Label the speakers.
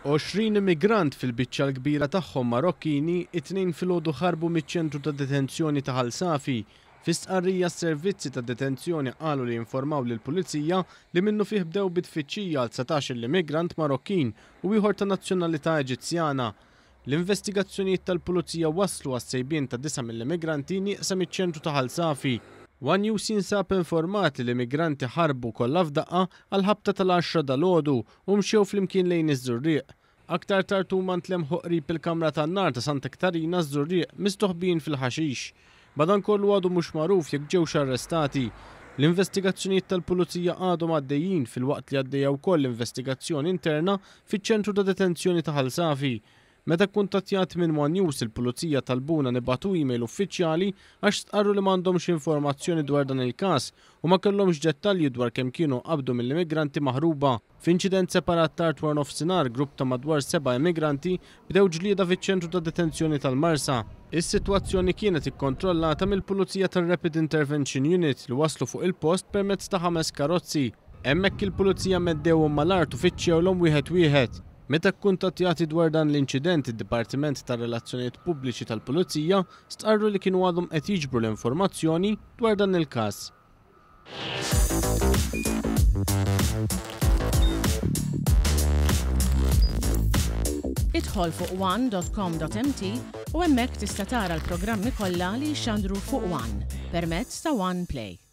Speaker 1: 20 immigrant fil-biċċa l-kbira tagħhom Marokkini, it-Tnejn filgħodu ħarbu miċ-ċentru ta' detenzjoni ta' Ħal Safi. Fi stqarrija s-servizzi ta' detenzjoni qalu li informaw lill-Pulizija li minnufih bdew bi tfittxija għal 19-il immigrant Marokkin u ieħor ta' nazzjonalità Eġizzjana. L-investigazzjonijiet tal-Pulizija wasslu għas-sejbien ta' disa' mill-immigranti nieqsa miċ-ċentru ta' Ħal Safi. One News jinsab informat li l-immigranti ħarbu kollha f'daqqa għall-ħabta tal-għaxra dalgħodu u mxew flimkien lejn iż-Żurrieq. Aktar tard huma ntlemħu qrib il-kamra tan-nar ta' Santa Katarina ż-Żurrieq mistoħbijin fil-ħaxix. Madankollu għadu mhux magħruf jekk ġewx arrestati. L-investigazzjonijiet tal-Pulizija għadhom għaddejjin filwaqt li għaddejja wkoll investigazzjoni interna fiċ-ċentru ta' detenzjoni ta' Ħal Safi. Meta kkuntattjati minn one News il-Pulizija talbuna nibagħtu email uffiċjali għax stqarru li m'għandhomx informazzjoni dwar dan il-każ u ma kellhomx dettalji dwar kemm kienu nqabdu mill-immigranti maħruba. F'inċident separat tard waranofsinhar, grupp ta' madwar seba' immigranti bdew ġlieda fiċ-ċentru ta' detenzjoni tal-Marsa. Is-sitwazzjoni kienet ikkontrollata mill-Pulizija tar-Rapid Intervention Unit li waslu fuq il-post permezz ta' ħames karozzi. Hemmhekk il-Pulizija meddewhom mal-art u fittxewlhom wieħed wieħed. Meta kkuntattjati dwar dan l-inċident, id-Dipartiment tar-Relazzjonijiet Pubbliċi tal-Pulizija stqarru li kienu għadhom qed jiġbru l-informazzjoni dwar dan il-każ.
Speaker 2: Idħol fuq one.com.mt u hemmhekk tista' tara l-programmi kollha li jixxandru fuq One permezz ta' One Play.